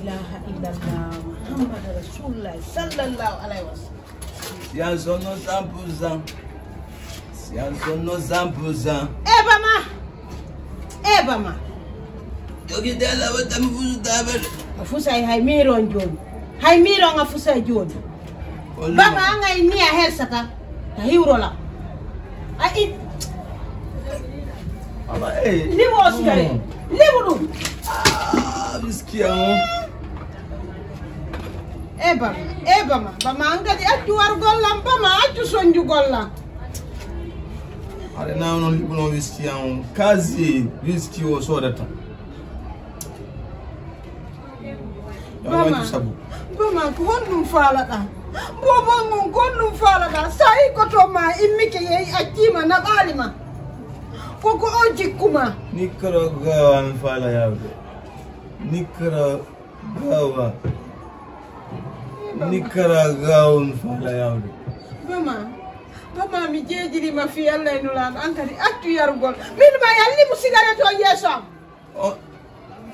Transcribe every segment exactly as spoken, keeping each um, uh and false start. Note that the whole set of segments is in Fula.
Ilaha illallah Muhammad Rasulullah sallallahu alaihi wasallam. Si an sonno cent pour cent. Si an sonno cent pour cent. Eba ma. Eba ma. Yogi dela wata mi fusu tabel. A fusay hay miron joni. Hay miron a fusay joni. Bama angay ni a helsata. Ta hiwrola. A it. Ama eh. Limu o sigare. Limu ɗum. Ah, miskiya mo. E bama, e bama, bama an kadi accu wargol lan, bama accu sonjugol lan. Aɗa nawa noon liɓuno wiski an kasi wiski o sodata. Bama, sabu bama ko honɗum faalaɗa? Bobo ngon ko honɗum faalaɗa? Sa ikoto ma immike yehi accima naɓali ma. Koko o jikkuma. Nikkoro gawa mi faala yawde. Nikkoro Gawa. Nicaragua on fala yawde. Bama. Bama mi jeejirima fi Allah e nulaaɗo an kadi accu yarugol. Min ma yalli mo sigaret o yeeso am. O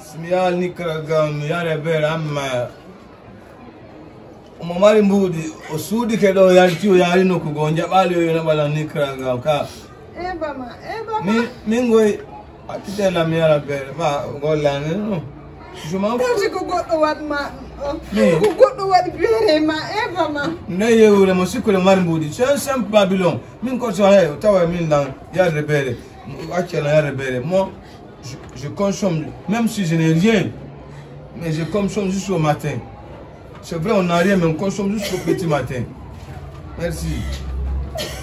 simi yaal Nicaragua mi yare beere amma omo mari mbuuɗi o suuɗike ɗo yalti o yaari nokku goo jaɓaali o yona ɓala Nicaragua ka. E bama e bama. Min min goy. Accitee lam yara beere ma gollande no. Juma. Ɗum si ko goɗɗo waɗ ma. Ko goɗɗo waɗi beere ma eva ma. Ne yewre mo sikkude mari mbuuɗi c'est un simple babylon. Min ko so he tawa min lan yarde beere. Acca lan yarde beere mo. Je consomme même si je n'ai rien. Mais je consomme jusqu'au matin. C'est vrai on n'a rien mais on consomme jusqu'au petit matin. Merci.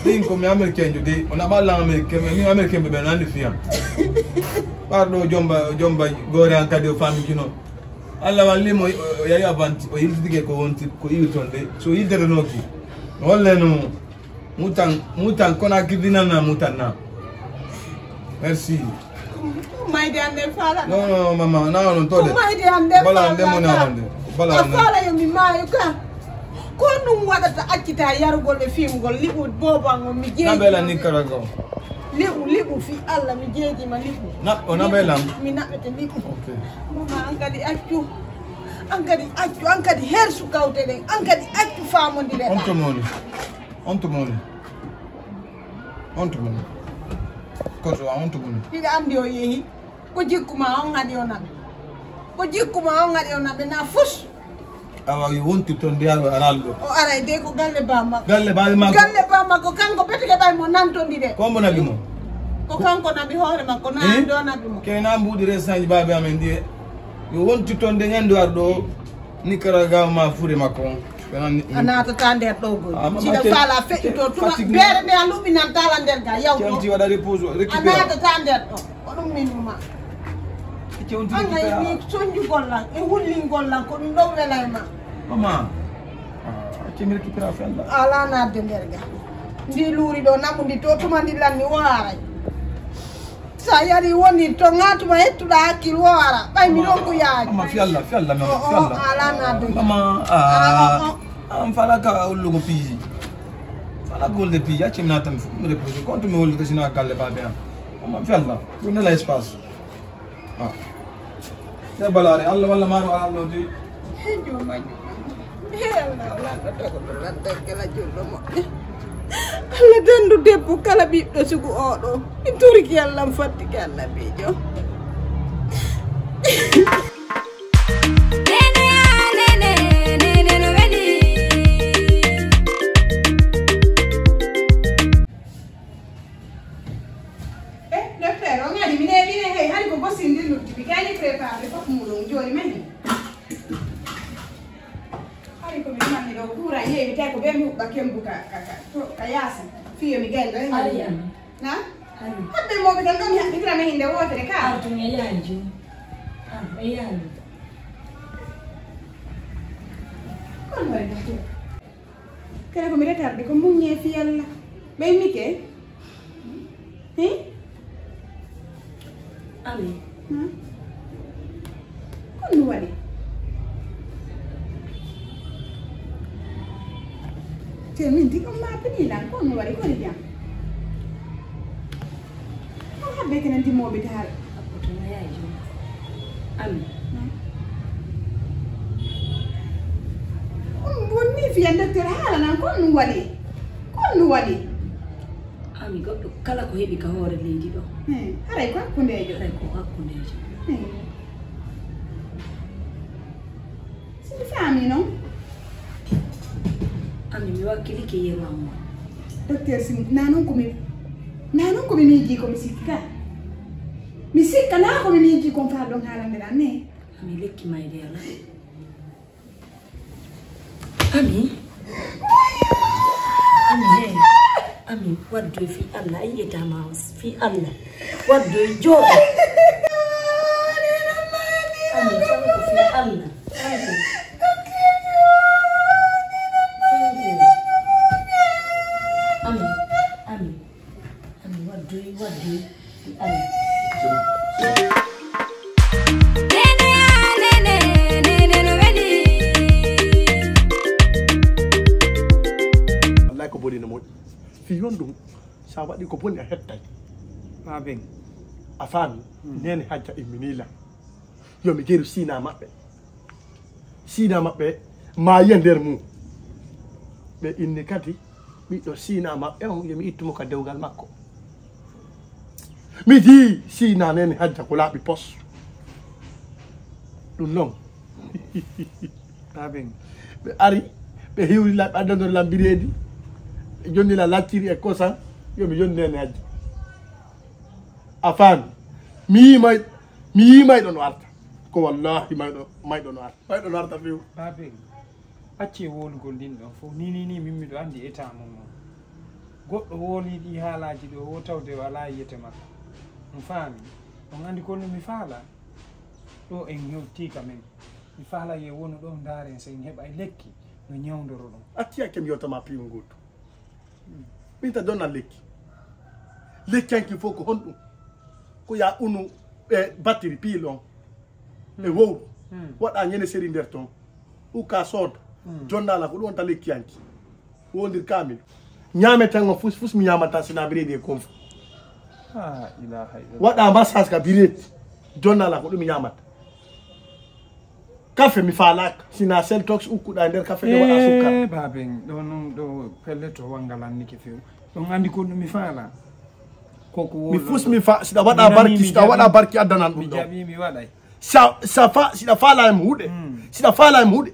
Ɗin ko mi américain jo de on aɓa lan américain mais min américain ɓe ɓe nandi fiyan. Ɓarɗo jomba jomba gore an kadi o fami kino. Allah walli mo o yahi avanti o yiltitike ko wonti ko iwi toon de so yiltete nooki. Holle no. Mutan mutan kona kidinana mutan na. Merci. Mayde an nden faala. Non non mama na non to de. Mayde an nden bala an nden mo na non de. Bala an. Faala yo mi maayo ka. Ko ɗum waɗata accita yarugol e fimgol liɓu boban on mi jeeji. Nabela ni karago. Liɓu liɓu fi Allah mi jeeji ma liɓu. Na o nabela. Mi naɓete liɓu. OK. Mama an kadi accu. An kadi accu an kadi hersu kawte ɗen an kadi accu famondire. On to moni. On to moni. On to moni. Koto wa on to moni. Hiɗa andi o yehi. Ko jikku ma on haɗi o naɓe. Ko jikku ma on haɗi o naɓe na fus. Awa yo wonti toon ndiyaro aralɗo. O aray de ko galle bamma. Galle bawi makko. Galle bamma ko kanko betike ɓay mo nantondire. Ko mbo naɓi mo? Ko kanko naɓi hoore makko na an ɗo naɓi mo. Kena mbuuɗi resanji baabi amen ndiye. Yo wonti toon nde ñanndu arɗo o. Nicaragua ma fure makko on. A naatata nder ɗo gol. Siɗa faala feƴƴuto tuma beere nde a luɓinantala nder ga yawto. A naatata nder ɗo. Ko ɗum min numa. Angay ni sonjugol lan e wullingol lan ko ɗum ɗon welay ma. Mama. Acce mi récupéra fella. Ala naatde nder ga. Ndi luuri ɗo naɓundi to tuma ndi lanni o haaray. Sa yari woni to ngatuma hettuɗa hakkil o ara ɓay mi ɗon ko yaaji. Amma fi Allah fi Allah non fi Allah. Ala na do. Amma ah am fala ka ullugo piiji. Fala golde piiji acce mi natan fu mi repose kontu mi hollude sina galle babe am. Amma fi Allah ɗum nela espace. Ah. Nde balaare Allah walla maaro alaa ɗo de. He jooma jooma he Allah wala ko tago ɗo radda kala julɗo moƴƴo. Allah dandu debbo kala ɓiɗɗo sugu oɗo mi toriki Allah mi fattike annabijo. E docteur o ngari mi neɓine hey hari ko gosindir lutti mi kani préparé fof muɗum joni mani. Hari ko mi manni ɗo kuura yeewi tawi ko ɓe mi huɓɓa kembu ka ka ka to ka yaasa fiyo mi gari ɗo e ngari na. Habbe moɓe tan ɗon haɓɓitirama hinde wotere ka artum e yaali joni. Artum e yaali. Kon hoore ɗum. Kala ko mi retarde ko muññe fi yalla ɓay mike. Hi. Ami. Kon no waɗi. Te min di ɗum ma pini lan kon no waɗi kori jam. Ko habbe kenen dimooɓe daal. Ami. Hmm. Yen docteur, haala nan, ko ɗum waɗi? Ko ɗum waɗi? Ami, goɗɗo kala ko heɓi ka hoore leydi ɗo. Hmm, haray ko hakkundeejo. Haray ko hakkundeejo. Hmm. Si mi faami noon. Ami, mi wakkilike yeru am on. Docteur, si na noon ko mi, na noon ko mi miijii ko mi sikki ka. Mi sikka na ko mi miijii kon faa ɗon haalande lan ne. Ami, lekki mayde alaa. Ami. Ami, hey. Ami, waddoy fii Allah, a yi'ataa ma fii Allah. Waddoy jooɗo. Ami, fanko fii Allah. Fanko. Fanko. Ami, Ami. Ami, waddoy, waddoy. Ami. Wallahi ko boni no moƴƴi. Fii yon ɗum, sa waɗi ko boni a hettay. Maa ben. A faami? Hmm. Neene Hajja immini lan. Yo mi jeru siina maɓɓe. Siina maɓɓe maayi e nder mum. Ɓe inni kadi ɓiɗɗo siina maɓɓe on, yo mi ittu mo ka dewgal makko. Mi jii siina Neene Hajja ko laaɓi pos. Ɗum non. Ɓe ari, ɓe hiwri lan, ɓe addandori lan bireedi, ɓe jonni lan lacciri e kosan, yo mi jonni Neene Hajja. A faami? Mi yii may-, mi yii mayɗo no arta. Ko wallahi mayɗo, mayɗo no arta. Mayɗo no arta few. Baabel, accee wowlugol ɗin ɗon fow. Ni, ni, ni, min miɗo anndi état mon on. Goɗɗo wowlii ɗii haalaaji ɗoo, wo tawde o alaa e yiite makko. On faami? On anndi ko mi faalaa? Ɗoo en hewtii ka men. Mi faalaa yo wonu ɗoo ndaaren si en heɓay lekki no ñawndoro ɗum. Acci hakke mi yewta ma piiw ngootu. Min ta donna lekki. Lekki hanki fof ko honɗum? Ko ya unu, e, batterie pile on. E wowru. Waɗa ñande seri nder ton. Ukka sooda. Jonna lan ko ɗum wonta lekki hanki. Wondir kamil. Ñaame tan on fus, fus mi ñaamata sina biredi e konfa. La ilaha illallah. Waɗa massage ka biredi. Jonna lan ko ɗum mi ñaamata. Kafe mi faalaaka. Sina seltox ukkuɗa e nder kafe ɗe waɗa sukkar. Eh, baaben, ɗo non, ɗo pellet to wanngalannike few. Ɗon anndi ko ɗum mi faala. Koko mi fus mi fa, siɗa waɗa barki, siɗa waɗa barki addanan ɗum ɗo. Mi jaɓi, mi waɗay. Sa, sa fa, siɗa faala e mo huɗe. Siɗa faala e mo huɗe.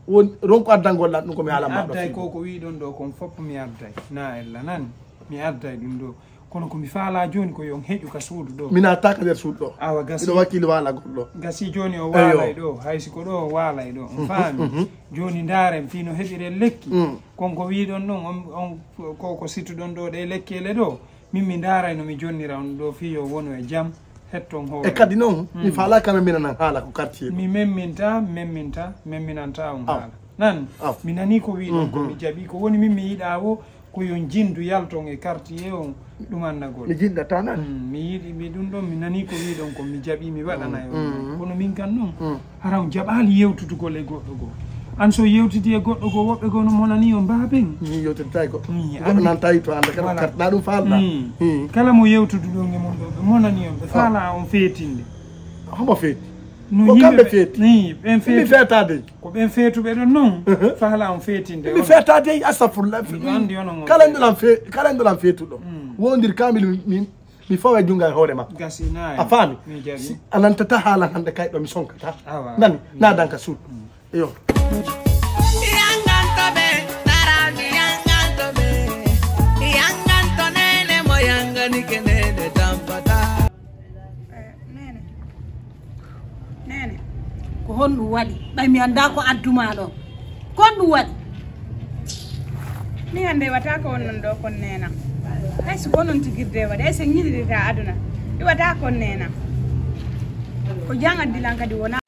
Won ronko addangol lan ɗum ko mi haala ma ɗo. Adday ko ko wiɗon ɗo kon fop mi adday. Na ella nan. Mi adday ɗum ɗo. Kono ko mi faalaa jooni ko yo on heƴu ka suudu ɗo. Mi naataaka nder suudu ɗo. Awa, gasi. Miɗo wakkili waalagol ɗo. Gasi jooni o waalay ɗo, hay si ko ɗo o waalay ɗo. On faami? Jooni ndaaren fii no heɓiren lekki. Kon ko wiɗon ɗon, on, on, ko, ko situɗon ɗo ɗe lekkeele ɗo. Min mi ndaaray no mi jonnira on ɗo fii yo wonu e jam, hetton hoore. E kadi noon, mi faalaaka memminanan haala ko quartier ɗo. Mi memminta, memminta, memminanta on haala. Nan, mi nanii ko wiɗon ko mi jaɓi. Ko woni min mi yiɗaa wo, ko yo on jinndu yalton e quartier on, ɗum annagol. Mi jinndataa nan. Mm, mi yiɗi, mi ɗum ɗon, mi nanii ko wiɗon ko mi jaɓi, mi waɗanay on. Kono min kan noon, hara on jaɓaali yewtudugol e goɗɗo goo. An so yewtidi e goɗɗo goo, woɓɓe goo no monanii on baaben. Mi yewtidata e goɗɗo. Goɗɗo nan tawi to annda kala ko carte na ɗum faalɗa. Kala mo yewtuduɗon e mum ɗo, ɓe monanii on, ɓe faalaa on feetinde. Homo feeti? No ko kamɓe feeti. Ɓen feeti. Mi feetaade. Ko ɓen feetuɓe ɗon non, faalaa on feetinde. Mi feetaade, astafurlah. Miɗo anndi onon on kala ndolan fe-, kala ndolan feetuɗo. Wondir kamil mi, mi, mi fawa junngo e hoore makko. Gasi nayi. A faami? Mi jaɓi. Si a nantata haala hannde kay ɗo mi sonkata. Awa. Nani? Na danka suudu. Iyo. Yanganto ɓe, tara mi yanganto ɓe. Yanganto neene mo yanganike neene tampata. Eh, neene. Neene. Ko honɗum waɗi? Ɓay mi anndaa ko addu maa ɗoo. Ko honɗum waɗi? Min hannde iwata ko wonnon ɗoo kon neena. Hay so ko non tigirde waɗi, hay so en ñiɗirta aduna. Iwata kon neena. Ko jang addi lan kadi wona.